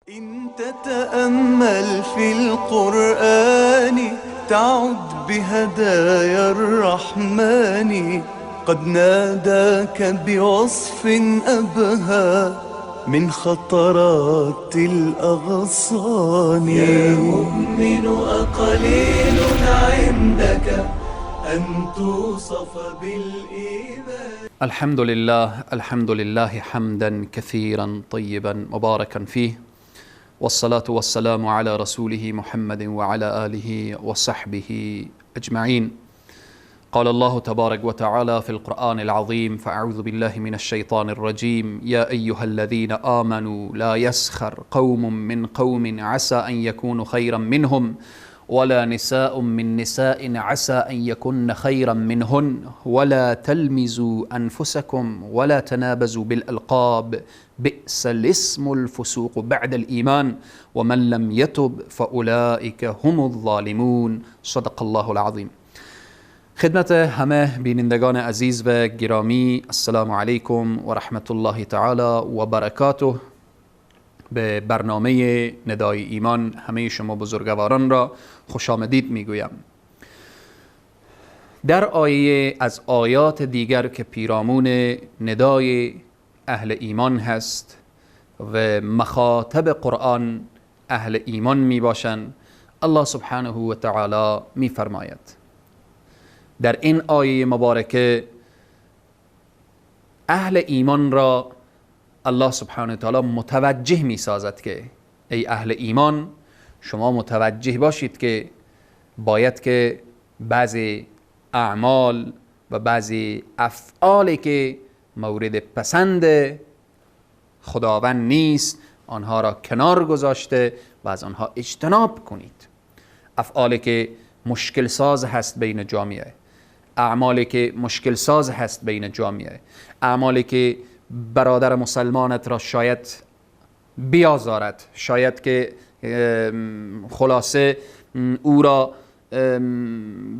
إن تتأمل في القرآن تعد بهدايا الرحمن، قد ناداك بوصف أبهى من خطرات الأغصان. يا مؤمن أقليل عندك أن توصف بالإيمان. الحمد لله، الحمد لله حمدا كثيرا طيبا مباركا فيه، والصلاة والسلام على رسوله محمد وعلى آله وصحبه أجمعين. قال الله تبارك وتعالى في القرآن العظيم: فأعوذ بالله من الشيطان الرجيم، يا أيها الذين آمنوا لا يسخر قوم من قوم عسى أن يكونوا خيرا منهم، ولا نساء من نساء عسى أن يكن خيرا منهن، ولا تلمزوا أنفسكم ولا تنابزوا بالألقاب، بئس الاسم الفسوق بعد الإيمان، ومن لم يتب فأولئك هم الظالمون. صدق الله العظیم. خدمت همه بینندگان عزیز و گرامی، السلام علیکم و رحمت الله تعالی و برکاته. به برنامه ندای ایمان همه شما بزرگواران را خوش آمدید میگویم. در آیه از آیات دیگر که پیرامون ندای اهل ایمان هست و مخاطب قرآن اهل ایمان میباشند، الله سبحانه و تعالی میفرماید در این آیه مبارکه اهل ایمان را الله سبحانه و تعالی متوجه می سازد که ای اهل ایمان، شما متوجه باشید که باید که بعضی اعمال و بعضی افعالی که مورد پسند خداوند نیست آنها را کنار گذاشته و از آنها اجتناب کنید. افعالی که مشکل ساز هست بین جامعه، اعمالی که مشکل ساز هست بین جامعه، اعمالی که برادر مسلمانت را شاید بیازارد، شاید که خلاصه او را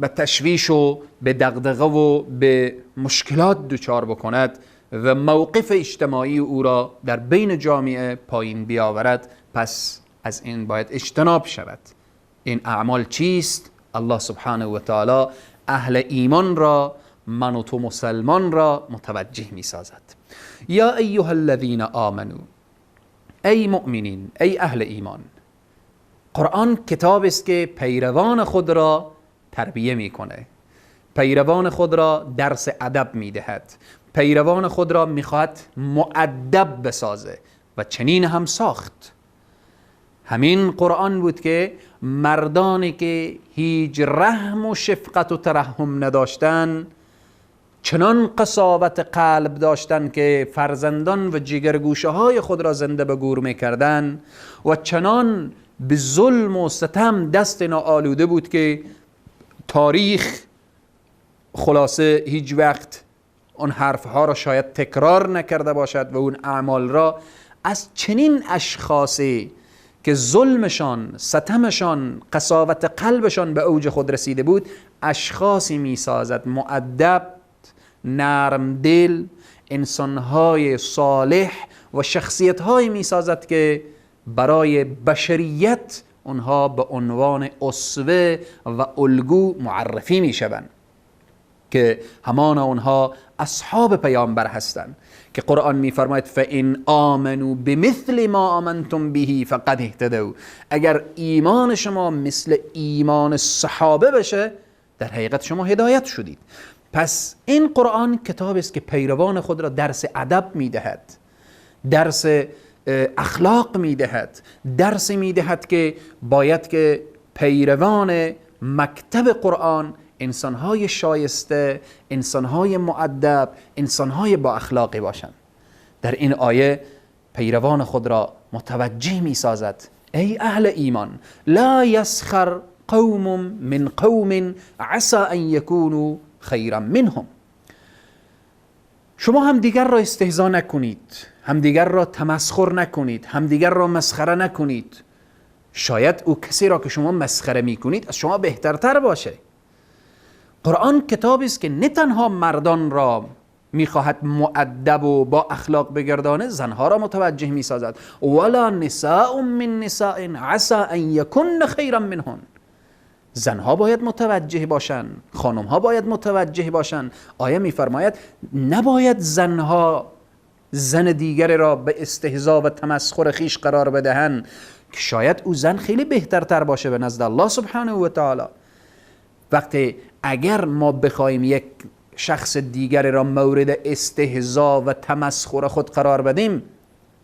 به تشویش و به دغدغه و به مشکلات دچار بکند و موقف اجتماعی او را در بین جامعه پایین بیاورد، پس از این باید اجتناب شود. این اعمال چیست؟ الله سبحانه و تعالی اهل ایمان را، من و تو مسلمان را متوجه می سازد. یا ایها الذین آمنو، ای مؤمنین، ای اهل ایمان. قرآن کتاب است که پیروان خود را تربیه میکنه، پیروان خود را درس ادب میدهد، پیروان خود را میخواهد مؤدب بسازه و چنین هم ساخت. همین قرآن بود که مردانی که هیچ رحم و شفقت و ترحم نداشتن، چنان قساوت قلب داشتن که فرزندان و جگرگوشه های خود را زنده به گور میکردن و چنان به ظلم و ستم دست ناآلوده بود که تاریخ خلاصه هیچ وقت اون حرفها را شاید تکرار نکرده باشد و اون اعمال را از چنین اشخاصی که ظلمشان، ستمشان، قساوت قلبشان به اوج خود رسیده بود، اشخاصی میسازد مؤدب، نرم دل، انسانهای صالح و شخصیت‌های میسازد که برای بشریت اونها به عنوان اسوه و الگو معرفی میشوند، که همان اونها اصحاب پیامبر هستند که قرآن میفرماید فَإِنْ آمَنُوا بِمِثْلِ ما آمنتم به فقد اهتدوا. اگر ایمان شما مثل ایمان صحابه بشه، در حقیقت شما هدایت شدید. پس این قرآن کتاب است که پیروان خود را درس ادب میدهد، درس اخلاق میدهد، درس میدهد که باید که پیروان مکتب قرآن انسانهای شایسته، انسانهای مؤدب، انسانهای با اخلاقی باشند. در این آیه پیروان خود را متوجه میسازد ای اهل ایمان، لا یسخر قوم من قوم عسى ان یکونوا خیرا منهم. شما همدیگر را استهزا نکنید، همدیگر را تمسخر نکنید، همدیگر را مسخره نکنید. شاید او کسی را که شما مسخره میکنید از شما بهترتر باشه. قرآن کتابی است که نه تنها مردان را میخواهد مؤدب و با اخلاق بگردانه، زنها را متوجه میسازد. ولا نساء من نساء عسى ان یکن خیرا منهن. زنها باید متوجه باشن، خانمها باید متوجه باشن. آیه میفرماید نباید زنها زن دیگر را به استهزا و تمسخر خیش قرار بدهند که شاید او زن خیلی بهترتر باشه به نزد الله سبحانه و تعالی. وقتی اگر ما بخوایم یک شخص دیگر را مورد استهزا و تمسخر خود قرار بدیم،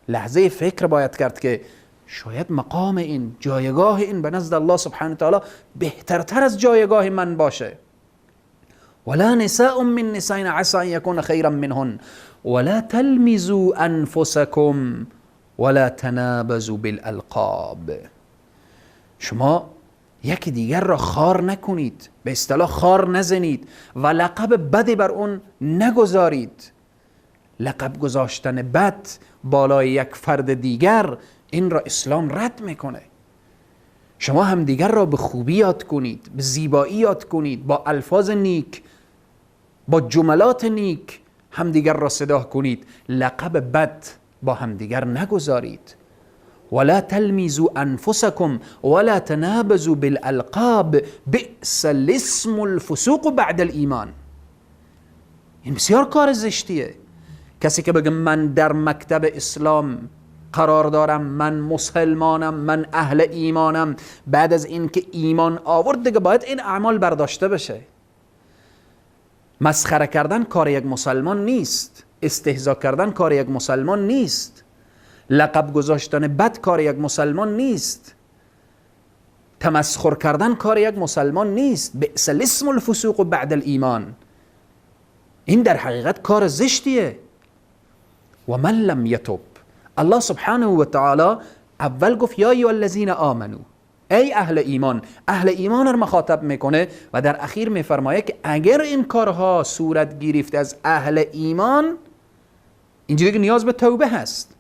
لحظه فکر باید کرد که شاید مقام این، جایگاه این به نزد الله سبحانه و تعالی بهترتر از جایگاه من باشه. ولا نساء من نساء عسى ان يكون خيرا منهن ولا تلمزوا انفسكم ولا تنابزوا بالالقاب. شما یکی دیگر را خار نکنید، به اصطلاح خار نزنید و لقب بدی بر اون نگذارید. لقب گذاشتن بد بالای یک فرد دیگر، این را اسلام رد میکنه. شما هم دیگر را به خوبی یاد کنید، به زیبایی یاد کنید، با الفاظ نیک، با جملات نیک همدیگر را صدا کنید، لقب بد با همدیگر نگذارید. ولا تلمزوا انفسكم ولا تنابزوا بالالقاب بئس الاسم الفسوق بعد الایمان. این بسیار کار زشتیه. کسی که بگه من در مکتب اسلام قرار دارم، من مسلمانم، من اهل ایمانم، بعد از اینکه ایمان آورد دیگه باید این اعمال برداشته بشه. مسخره کردن کار یک مسلمان نیست، استهزا کردن کار یک مسلمان نیست، لقب گذاشتن بد کار یک مسلمان نیست، تمسخر کردن کار یک مسلمان نیست. بئس الاسم الفسوق بعد الایمان. این در حقیقت کار زشتیه. و من لم یتب، الله سبحانه و تعالی اول گفت یا ایها الذین آمنو، ای اهل ایمان، اهل ایمان رو مخاطب میکنه و در اخیر میفرمایه که اگر این کارها صورت گرفت از اهل ایمان، اینجوری که نیاز به توبه هست.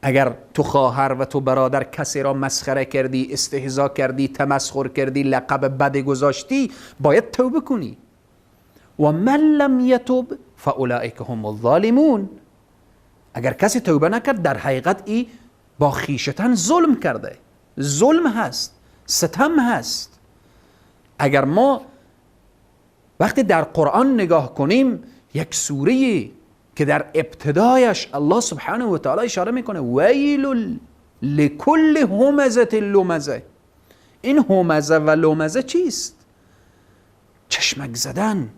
اگر تو خواهر و تو برادر کسی را مسخره کردی، استهزا کردی، تمسخر کردی، لقب بد گذاشتی، باید توبه کنی. و من لم یتب فاولئک هم الظالمون. اگر کسی توبه نکرد، در حقیقت ای با خیشتن ظلم کرده، ظلم هست، ستم هست. اگر ما وقتی در قرآن نگاه کنیم، یک سوره که در ابتدایش الله سبحانه و تعالی اشاره میکنه ویل لکل همزه لمزه. این همزه و لمزه چیست؟ چشمک زدن،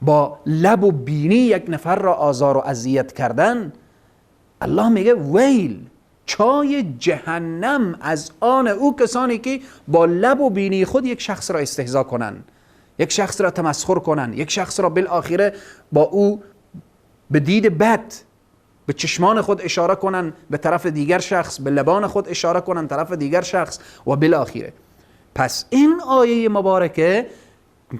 با لب و بینی یک نفر را آزار و اذیت کردن. الله میگه ویل، چای جهنم از آن او کسانی که با لب و بینی خود یک شخص را استهزا کنن، یک شخص را تمسخر کنن، یک شخص را بالآخره با او به دید بد، به چشمان خود اشاره کنن به طرف دیگر شخص، به لبان خود اشاره کنن طرف دیگر شخص و بالآخره. پس این آیه مبارکه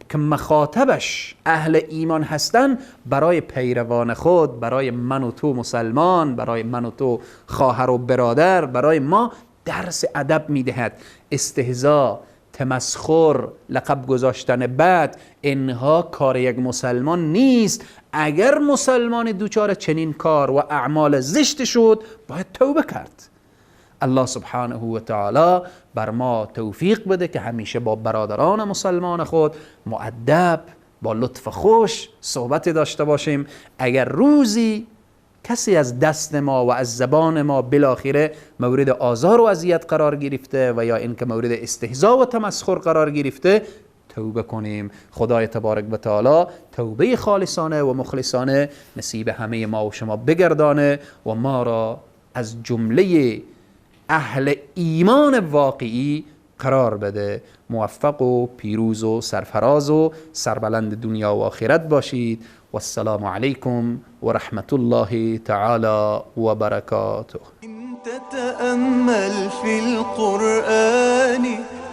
که مخاطبش اهل ایمان هستن، برای پیروان خود، برای من و تو مسلمان، برای من و تو خواهر و برادر، برای ما درس ادب میدهد. استهزا، تمسخر، لقب گذاشتن بد، اینها کار یک مسلمان نیست. اگر مسلمان دوچار چنین کار و اعمال زشت شد، باید توبه کرد. الله سبحانه و تعالی بر ما توفیق بده که همیشه با برادران مسلمان خود مؤدب، با لطف خوش صحبت داشته باشیم. اگر روزی کسی از دست ما و از زبان ما بالاخره مورد آزار و اذیت قرار گرفته و یا اینکه مورد استهزا و تمسخر قرار گرفته، توبه کنیم. خدای تبارک و تعالی توبه خالصانه و مخلصانه نصیب همه ما و شما بگردانه و ما را از جمله اهل ایمان واقعی قرار بده. موفق و پیروز و سرفراز و سربلند دنیا و آخرت باشید. و السلام علیکم و رحمت الله تعالی و برکاته. تتأمل في القرآن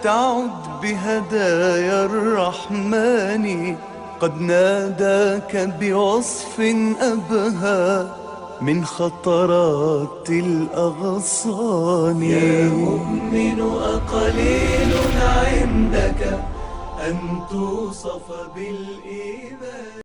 تعد بهدايا الرحمن قد ناداك بوصف أبهى من خطرات الأغصان. يا مؤمن أقليل عندك أن توصف بالإيمان.